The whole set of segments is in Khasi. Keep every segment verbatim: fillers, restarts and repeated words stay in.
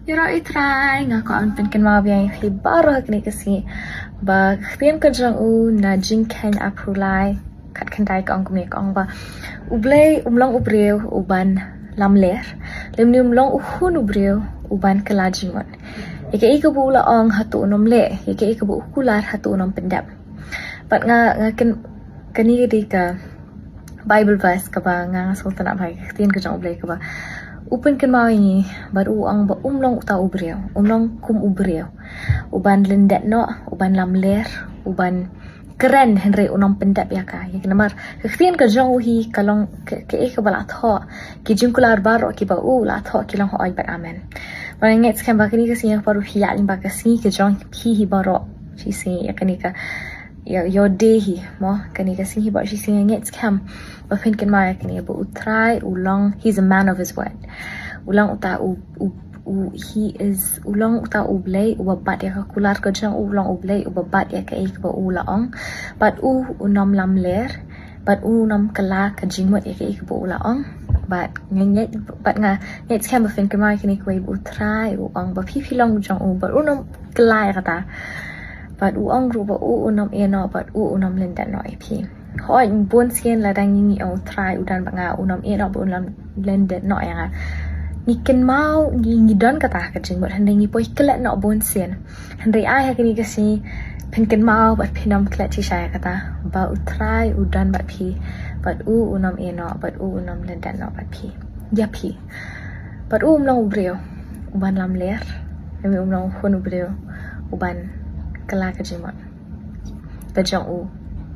Ïaroh i Trai, nga kwah ban pynkynmaw biang ïa phi baroh ha kane ka sngi ba ka ktien ka jong u na Jingkheiñ arphew lai khatkhyndai ka ong kumne, ka ong ba U Blei um long u briew uban lamler, lymne um long u khun u briew uban kylla jingmut. Ïa kaei kaba u la ong hato un ym leh, ïa kaei kaba u kular hato un ym pyndep. Bad nga, nga kyn, kane ka dei ka Bible verse kaba nga, nga sngewtynnat bha ïa ka ktien ka jong U Blei kaba u pynkynmaw ïa ngi, bad u ong ba um long uta u briew, um long kum u briew uban lyndet noh, uban lamler, uban kren hynrei un ym pyndep ïa ka. Ïa ka namar ka ktien ka jong u hi ka long ka, kaei kaba la thoh, ki jingkular baroh kiba u la thoh ki long hooid bad amen. Bad nga ngeit skhem ba kane ka sngi, ïa baroh phi, ïa lyngba ka sngi ka jong phi hi baroh shisngi, ïa kane ka, ïa, your day hi mo, kane ka sngi hi baroh shisngi, nga ngeit skhem ba phin kynmaw ïa kane ba U Trai u long, he's a man of his word. U long uta u, u, u, he is, u long uta U Blei uba bat ïa ka kular ka jong u, u long U Blei uba bat ïa kaei kaba u la ong. Bad u, um lamler, bad um kylla ka jingmut ïa kaei kaba u la ong. Bad nga ngeit, bad nga ngeit skhem ba phin kynmaw ïa kane kawei ba U Trai u ong ba phi, phi long jong u, bad um kylla ïa kata. Bad u ong ruh ba u, um ïehnoh, bad u, um lyndet noh ïa phi. Hooid, bunsien lada ngi, ngi ong U Trai u don bad nga, um ïehnoh bad um lyndet noh ïa nga, ngi kynmaw, ngi, ngi don kata ka jingmut, hynrei ngi poi klet noh bunsien. Hynrei ai ha kane ka sngi phin kynmaw bad phin ym klet shisha ïa kata, ba U Trai u don bad phi, bad u, um ïehnoh, bad u, um lyndet noh bad phi, ïa phi. Bad u um long u briew uban lamler, lymne um long u khun u briew uban kylla ka jingmut ka jong u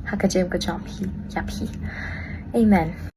ha ka jingim ka jong phi, ïa phi. Amen.